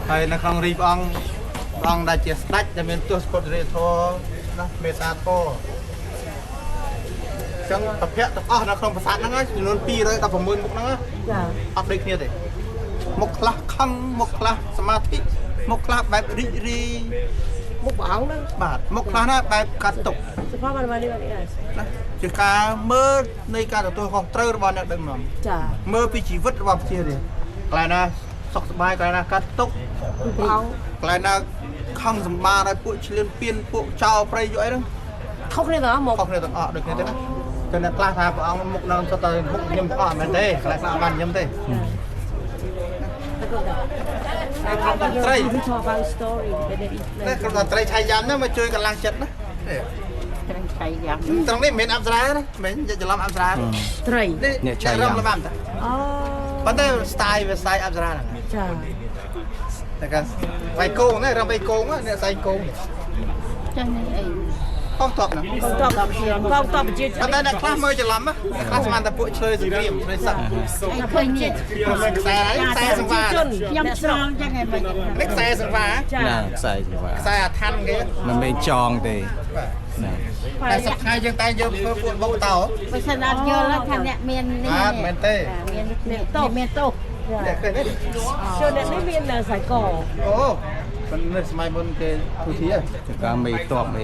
ហើយនៅក្នុងរីព្រះអង្គព្រះអង្គដែលជាស្ដេចដែលមានទសពុទ្ធរាធរណាមេត្តាធម៌អញ្ចឹងប្រភពទាំងអស់នៅក្នុងប្រាសាទហ្នឹងចំនួន216មុខហ្នឹង ចា អត់ដូចគ្នាទេមុខខ្លះខឹងមុខខ្លះសមាធិមុខខ្លះបែបរីករាយ មុខព្រះអង្គហ្នឹង បាទមុខខ្លះណាបែបកាត់ទុក សុផាបានមកនេះមកនេះ ណាជាការមើលនៃការទទួលខុសត្រូវរបស់អ្នកដឹកនាំ ចា មើលពីជីវិតរបស់ប្រជារាស្ត្រកន្លែងណាសុខសប្បាយកន្លែងណាកាត់ទុក ព្រះអង្គ កន្លែងណាខឹងសម្បារឲ្យពួកឆ្លៀនពៀនពួកចោលព្រៃយកអីហ្នឹង ខុសគ្នាទាំងអស់មក ខុសគ្នាទាំងអស់ដូចគ្នាទេណាចឹងអ្នកខ្លះថាព្រះអង្គមុខនឹងសុទ្ធតែមុខខ្ញុំទាំងអស់មិនមែនទេកន្លែងខ្លះបានខ្ញុំទេ តែគាត់ តែក្រុមតន្ត្រី We talk about story ដែលនេះ នេះក្រុមតន្ត្រីឆៃយ៉ាំហ្នឹងមកជួយកម្លាំងចិត្តណានេះ ត្រឹងឆៃយ៉ាំ ត្រង់នេះមិនមែនអប្សរាទេណាមិនមែនច្រឡំអប្សរាទេ ត្រី នេះអ្នករំលបាំតា អូ ប៉ុន្តែ style វា style អប្សរាហ្នឹង ចា តែកាវាយកងណារំវាយកងអ្នកសៃកងនេះ ចឹងនេះអី កងតបហ្នឹង កងទ័ពកងទ័ពប្រជា ប៉ុន្តែអ្នកខ្លះមើលច្រឡំណាអ្នកខ្លះស្មានតែពួកឆ្លើយសង្គ្រាមឆ្លើយសឹក អីឃើញនេះ ព្រោះមានខ្សែហើយខ្សែសង្វារ ជន ខ្ញុំឆ្ងល់ចឹងឯងមិន នេះខ្សែសង្វារ ចា ណាខ្សែចង្វា ខ្សែអាឋានគេ មិនមែនចងទេ បាទ ណា តែសប្តាហ៍យើងតែយើងធ្វើពួកបុកតោ បើសិនអត់យល់ថាអ្នកមាននេះ បាទមែនទេ មានមានទោសមានទោស តែឃើញទេ ជនអ្នកនេះមានខ្សែក អូប៉ុន្តែសម័យមុនគេទូធា ចការមេតបមេ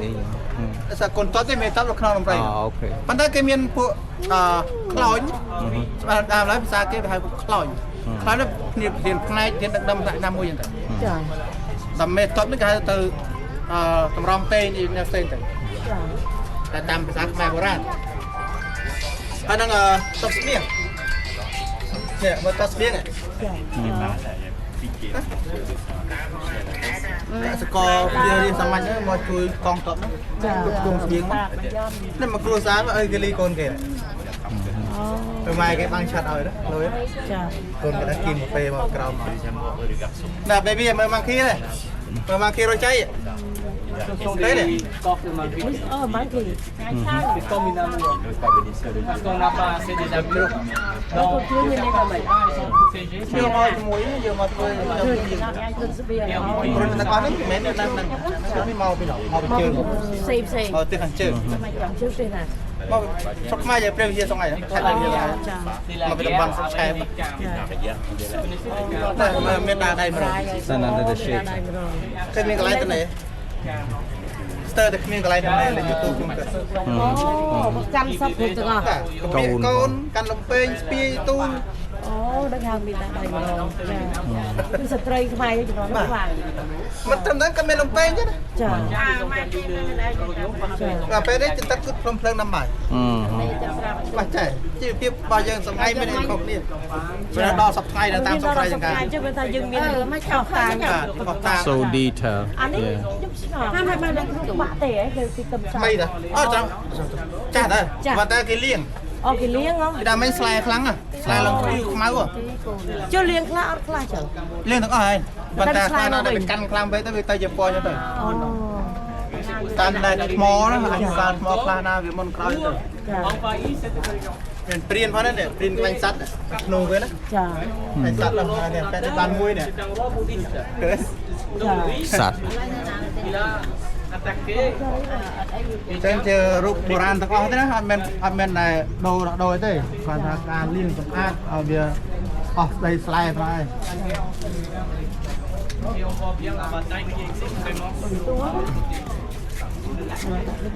អី សាកូនតតទេមេតបនៅក្នុងដំរី អូ okay ប៉ុន្តែគេមានពួកអឺខ្លោចស្បែកដើមឡើយភាសាគេហៅពួកខ្លោចខ្លោចនេះគ្នាប្រធានផ្នែកធានដឹកនាំថ្នាក់ណាមួយហ្នឹងទៅ ចា ដល់មេតបនេះគេហៅទៅអឺតម្រង់ទេនេះផ្សេងទៅ ចា តែតាមភាសាខ្មែរបុរាណហើយនឹងតបស្មៀងនេះមើលតបស្មៀងនេះកសកលជារៀនសាមញ្ញហ្នឹងមកជួយកងទ័ពហ្នឹងគ្រប់គ្រងស្បៀងមកនេះមកគ្រួសារមកអើយគេលីកូនគេ អូ ទៅម៉ែគេបាំងឆាត់ឲ្យណាលុយ ចា កូនគេដាក់គីមកាហ្វេមកក្រោមណា baby មើលម៉ាំងខីទេមើលម៉ាំងខីរយចៃទេនេះ អូម៉ាំងគេ C'est comme une amour. Parce qu'on n'a pas assez des amours. ដល់ Donc, ខ្លួនមាននេះដល់ ils sont protégés. យកមកជាមួយយកមកធ្វើ ជួយគុណស្បៀង ព្រោះទាំងអស់នេះមិនមែននៅហ្នឹងនេះមកពីមកពីជើង ផ្សេងផ្សេង មកទីខាងជើង ជើងផ្សេងណា មកស្រុកខ្មែរយើងព្រះវិហារសង្ហៃខេត្តព្រះវិហារ ចា C'est la មកពីតំបន់ guerre ស្រុកឆែប avec les Vous connaissez les Carmes? តែមានដាដៃ100 សិន under the shade គេមានកន្លែងទៅនេះស្ទើរតែគ្មានកន្លែងទៅនេះលើ YouTube ខ្ញុំទៅ អូមកកាន់សពគ្រប់ទាំងអស់ បាទកូនកាន់លំពេងស្ពាយទូល អូដឹងថាមានតែដៃម្ដងចាគឺស្ត្រីខ្មែរយើងជំនាន់នោះបាទ មិនត្រឹមតែក៏មានលំពេងទេណា ចា ដល់ពេលនេះចិនទឹកគឺភ្លុំភ្លើងដាំបាយ អឺ បាទចេះជីវភាពរបស់យើងសម័យមានអីខុសគ្នាពេលដល់សប្តាហ៍ដល់តាមសប្តាហ៍យ៉ាងកា ចឹងមានថាយើងមាន មកចោល តា តា បាទខុសតាម so detail អានេះខ្ញុំឆ្ងល់ហាមឲ្យបានក្នុងបាក់ទេហ៎គេទីកំសា ថ្មីតាអូចាំចាស់ដែរប៉ុន្តែគេលៀង អូគេលៀងហ៎ គេដល់មិញស្លែខ្លាំងស្លែឡើងខ្មៅខ្មៅ ចុះលៀងខ្លះអត់ខ្លះចឹង លៀងទាំងអស់ហើយប៉ុន្តែខ្លះណាដែលកាន់ខ្លាំងពេកទៅវាទៅជាពណ៌ចឹងទៅ អូ តាមដែលថ្មណាអាយុកាលថ្មខ្លះណាវាមុនក្រោយទៅ ចា Envahi cette région. មានព្រានផងណាព្រានខ្លាញ់សត្វធ្នូវាណា ចា ខ្លាញ់សត្វដល់នេះតែបានមួយនេះ C'est un roi bouddhiste. Donc lui, សត្វ il a attaqué ចឹងជារូបបុរាណទាំងអស់ទេណាអត់មែនអត់មែនតែដូរដូរទេគាត់ថាការលាងសម្អាតឲ្យវាអស់ស្ដីស្លែផងហើយ et on voit bien la bataille qui existe vraiment.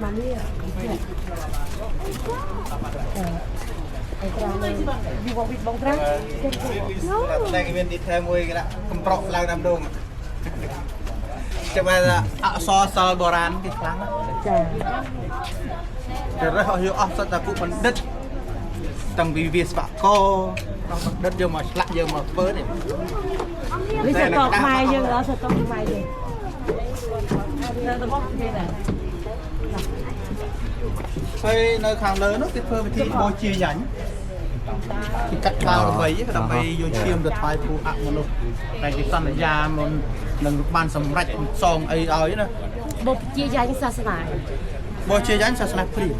មកនេះអឺត្រាំយូរវិតបងត្រាំ តែគេមាន detail មួយគេដាក់កំប្រក់ឡើងតាមដងចាំថាអក្សរសិល្ប៍បុរាណគេខ្លាំងណាស់ ចា គេរើសអស់យកអស់សុទ្ធតែពួកបណ្ឌិតតាំងពីវាស្វករដល់បណ្ឌិតយកមកឆ្លាក់យកមកធ្វើនេះ នេះសតខ្មែរយើងអត់សតខ្មែរយើងនៅរបស់គេដែរ ហើយនៅខាងលើនោះគេធ្វើពិធីបូជាយ៉ាញ់គេកាត់ក្បាលក្របីដើម្បីយកឈាមទៅថ្វាយពូអមនុស្សតែគេសន្យាមុននឹងបានសម្រេចសងអីឲ្យណា បុព្វជាយ៉ាញ់សាសនា បូជាយ៉ាញ់សាសនាព្រាហ្មណ៍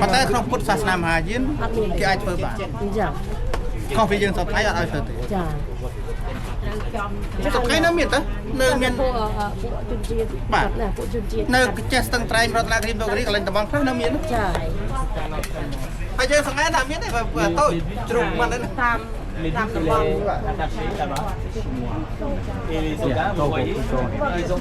ប៉ុន្តែក្នុងពុទ្ធសាសនាមហាយានគេអាចធ្វើបាន អញ្ចឹង ខុសពីយើងសពថ្ងៃអត់ឲ្យធ្វើទេ ចា សុខឯនៅមានតើនៅមាន ពួកពួកជនជាតិណាពួកជនជាតិ នៅចេះស្ទឹងត្រែងរតនាគិរីមណ្ឌលគិរីកន្លែងតំបន់ខ្លះនៅមាន ចា ហើយយើងសង្ហែថាមានទេបើតូចជ្រុកមិនហ្នឹង តាមតាមតំបន់ Attachés là-bas. Et les soldats, vous voyez, ils ont